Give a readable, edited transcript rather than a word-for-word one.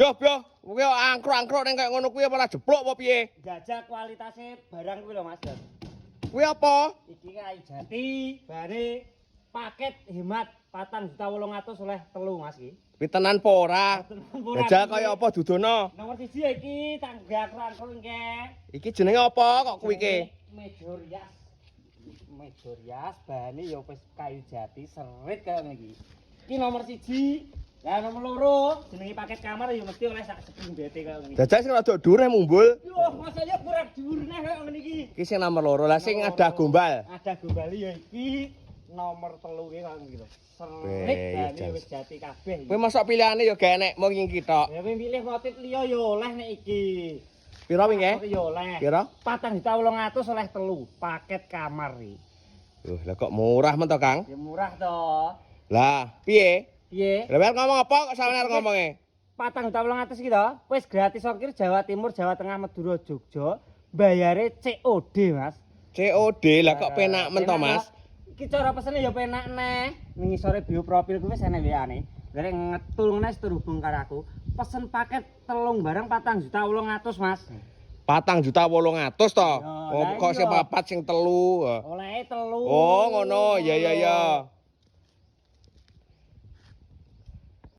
Yo, yo, kuwi angkruk-angkruk ning kaya ngono kuwi ora jeblok apa piye? Jajal kualitasnya barang kuwi lho, Mas. Kuwi apa? Iki kayu jati, bare paket hemat 4.800.000 oleh telu, Mas, iki. Kuwi tenan apa ora? Tenan ora? Jajal kaya apa, dudono? Nomor 1 iki tak ngangkruk engke. Iki jenenge apa kok kuwi ki? Meja rias. Meja rias bahane ya wis kayu jati serit kaya ngene iki. Iki nomor 1. Lah, nomor 2 jenenge paket kamar ya mesti oleh sak spring bed kaya ngene iki. Jajal sing rada dhuwur mumbul. Yo, masa ya kurang dhuwur neh kaya ngene iki. Iki sing nomor 2 lah sing ada gombal. Ada gombal ya iki nomor 3 ki kaya ngene iki lho. Serit Weh, bahane jan. Wis jati kabeh iki. Kowe mosok pilihane ya gak enek mung iki tok. Ya kowe milih motif liya ya oleh nek iki. Pira wingi? Ya oleh. Pira? 4.800.000 oleh telu paket kamar iki. Lah kok murah men to, Kang? Ya murah to. Lah, piye? Piye? Lah, arep ngomong apa kok sampeyan arep ngomonge? 4.800.000 iki to, wis gratis ongkir Jawa Timur, Jawa Tengah, Madura, Jogja, bayare COD, Mas. COD lah kok penak men to, Penak, Mas? to. Iki cara pesene ya penak neh. Ning ngisore bio profil kuwi wis enek WA-ne. Lah, nek ngetul ngene wis terhubung karo aku. Pesen paket telung barang 4.800.000, Mas. 4.800.000 to. Ya, Oh, lah kok sing iya. papat sing telu. Olehe telu. Oh, ngono. Ya ya ya.